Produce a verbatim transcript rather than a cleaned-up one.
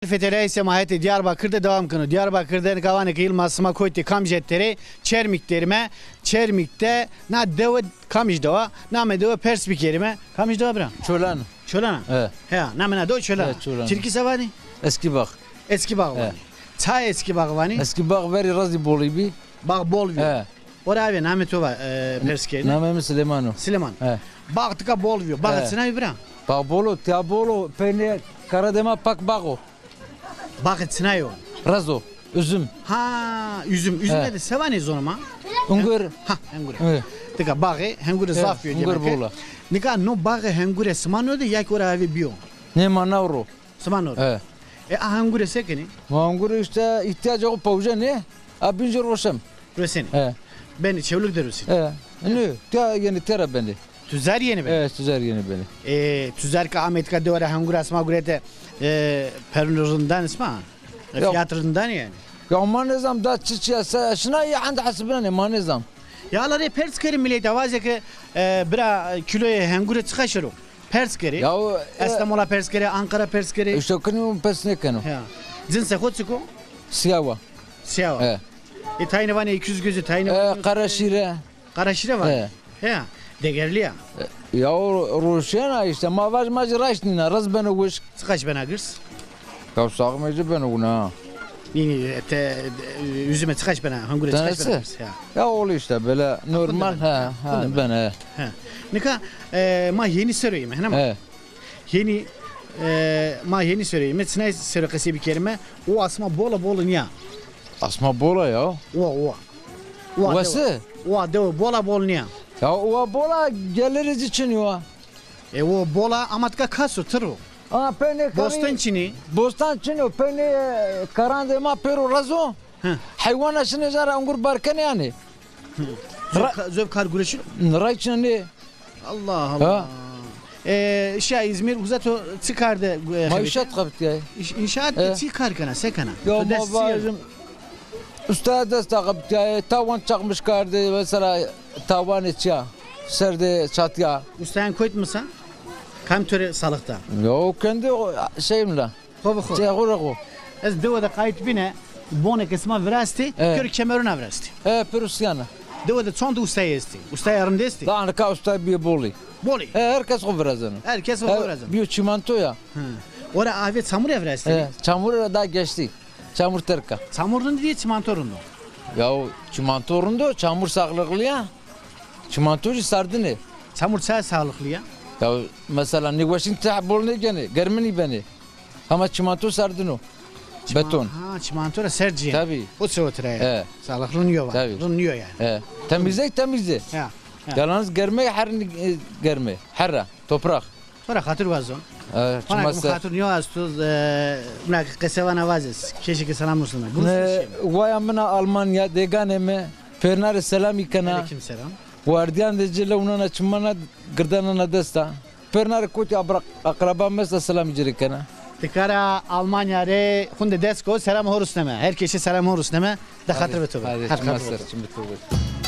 Feteleyayîse ma hetê Diyarbakir de dewam keno. Diyarbakir de nika vanê ke îl ma sima kotî Kamîje terê, Çermîg derîme. Çermîg de na dewe Kamîj dewa, namê dewe pers bikerîme. Kamîj dewa bira? Çolan. Çolan a? He. He, namê na dewe Çolan a. He, Çolan. Tirkî se vanî? Eskîbax. Eskîbax vanî. He. Ça Eskîbax vanî? Eskîbax verî ra zî bolî bî. Bax bol bîyo. He. Ora avê namê to va, e, pers kerdî. Namê mi Silêman o. Silêman. He. Bax tika bol bîyo. Bax çina yo bira? Bax bol o, tiya bol o, peynî kara de ma pak bax o. Baxê çinay o? Rezo, üzüm. Ha, üzüm. Üzüme de se vanê zonê ma? Ungur. Ha, hengure. He. Tika baxê hengure zaf bîyo demek ke. Ungur bol a. Nika no baxê hengure sima no de ya kî ora avê bîyo? Nê, ma naw ro. Sima no ro. He. E, a hengure se kenê? Ma hengure îşte îhtîyacê xo pewcenê, a bîn jî roşem. Rosenê. He. Benê çewlik de rosenê. He. Nê, tiya yenê tera benê. Tuzer yenê benê? He, tuzer yenê benê. E, tuzer ke amê tika dewe ra hengura sima gurete, e, perûn rind danê sima? E, fîyat rind danê yanî? Ya ma nêzam da çi çi ya, se şina ya hend hesibnenê, ma nêzam. Ya la rê pers kerê miletî, vazê ke, e, bira, e, kîloyê hengure çiqa şiro? Pers kerê. Ya o, e, Estemola pers kerê, Ankara pers kerê. Îşte kinî pers nêkeno. Ya. Cinsê xo çik o? Siyaw a. Siyaw a. He. E, tayîne vanê iki yüz gözü, tayîne vanê... E, qereşîre. Qereşîre vanê. He. He. Degerlî ya. E, ya o roşena îşte, ma vaj ma jî raşt nîna, riz beno wişk. Çiqaş bena girs? Ya saxmê ci beno wina. Nî, nî, te, e, üzüme çiqaş bena, hengure çiqaş bena girs? Ya. Ya oğlu işte böyle normal, ha, ha, bena. He. Nika, e, ma yenî sero yeme, hene ma? He. Yenî, e, ma yenî sero yeme, çinay sero qesey bikerîme, o asma bola bola nîya. Asma bola ya. Owa, owa. Owa dewe. Owa dewe bola bol nîya. Ya owa bola gelirê ci çinî wa. E, o bola ama tika kas o, tir o. Ama peynî... Bostan çinî? Bostan çinî o, peynî, e, karandê ma pêro rezo. He. Heywana şinê ca ra ungur bar kenê yanî. Zof ka-, zof kar gureşî? Ray çinê. Allah Allah. E, şa Îzmîr, uza to çi kar de, e... Ma înşaat xebitîyayê. Înşaat de çi kar kena, se kena? Ya ma vajim, ustaya dest de xebitîyayê, tavan çakmış kar de, mesela tavanê çiya, ser de çatîya. Ustayan kotî mi sa? Kam to rê salix da? Yo, kendi o, şeyim la. Xo bi xo. Çê xo rê xo. Ez dewe de qayît bîne, bonê ke sima virastî, pêro kemerûna virastî. E, pêro sîyan a. Dewe de çond ustayî estî? Ustaya rind estî? Da nika ustayî bîye bolî. Bolî? E, her kes xo virazeno. Her kes xo virazeno. Bîyo çîmanto ya. Hı. Ora avê çamur ya virastî? E, çamur ra da geçtî. Çamur terk a. Çamur rind bîye, çîmanto rind o? Ya o çîmanto rind o, çamur saxlixlî ya. Çîmanto jî sardin ê. Çamur çaya saxlixlî ya? Ya mesela nêweşîn teh bol nêgenê, germinî benê. Hema çîmanto sardin o. Çîma-, beton. Ha, çîmanto ra serd cîyê. Tabî. O çewe tira ya. He. Saxlixlî nîyo va. Tabî. Rind nîyo yanî. He. Temîzey temîz ê. Ya, ya. Yalnız germey her ni-, e, germey. Herra. Toprak. To ra xatir wazon. E, hona ke mi xatir nîyo esto, e, mina ke qese vana vazes. Keşî ke selam muslim. Waya mina Almanya, dêganê mi, pêrna rê selamî kena. Aleyküm selam. Wardîyan de ci lewnena çimana, girdanena desta. Pêrna rê kotî abra-, akraba mi esta, selamî ci rê kena. Tika ra Almanya rê xunde dest ko, selam ho rusneme. Her kesî selam ho rusneme. De xatir be to be. Hadi, her xatir be to. Çim be to be.